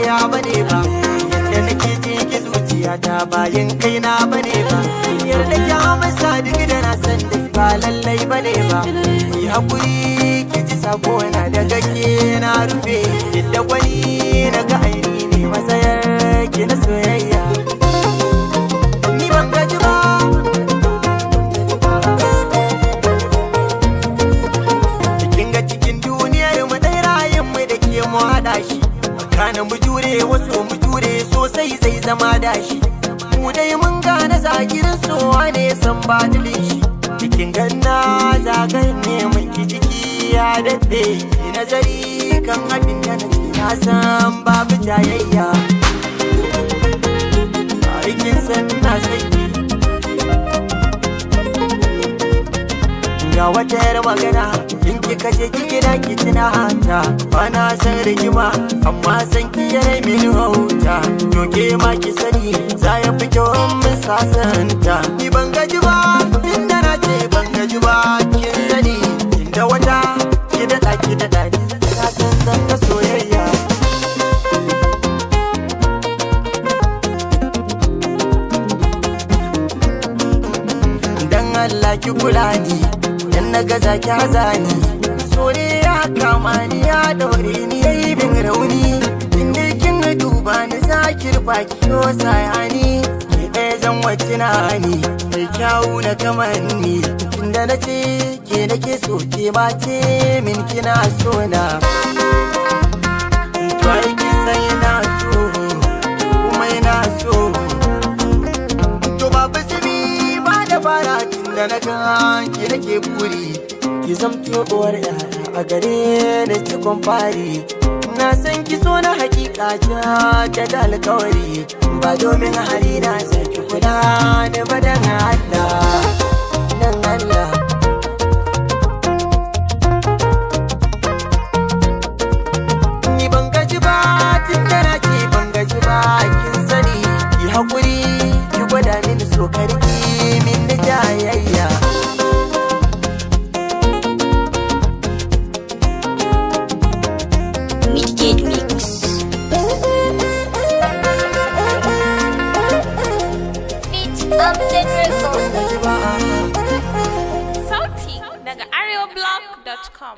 karya bane ba. Yadda nake ji ki zuciyata bayan kaina bane ba. Yarda ki amsa duk da na san dai ba lallai bane ba. Ki hakuri ki ji sako na daga ke na rufe. Yadda gwani na ga aini ne matsayar ki na soyayya. Ni ban gaji ba. Kin ga cikin duniyar mu dai rayin mu da ke mu hada shi. Kana mu jure wasu mu jure sosai zai zama dashi. Mu dai mun gane zagirin sowa ne san badilin shi. Cikin ganna zagayen neman ki jiki ya daɗe. Ki nazari kan abin da na ce na san babu jayayya. Aikin san na saki. Ga wata yar magana in kika je ki gida ki tuna hata. Bana san rigima amma san ki yana mini hauta. To ke ma ki sani za ya fi kyau in mun sasanta. Ni ban gaji ba tunda na ce ban gaji ba kin sani. Inda wata ki daɗa ki daɗa ni na san zan ga soyayya. Dan Allah ki kula ni dan na gaza ki haza ni. So ne ya kama ni ya daure ni yayi bin rauni. Inda kin duba ni za ki rufa ki yo sayani. Ki ɗaya zan wace na ni mai kyawu na kamanni. Tunda na ce ke nake so ke ma ce min kina so na. To ai kin san ina so kuma ina so. To babu zubi ba da fara tunda na ga ki nake buri. Ki zamto uwar yara a gare ni cikon fari. Na san ki so na hakika ta da alkawari. Ba domin hali na sai ki kula ni ba dan Allah, dan Allah. Ni ban gaji ba tunda na ce ban gaji ba kin sani. Ki hakuri ki gwada mini so karki min da jayayya. Midgate Mix. Beat Update Record. Gaji ba. Sauti daga arewablog.com.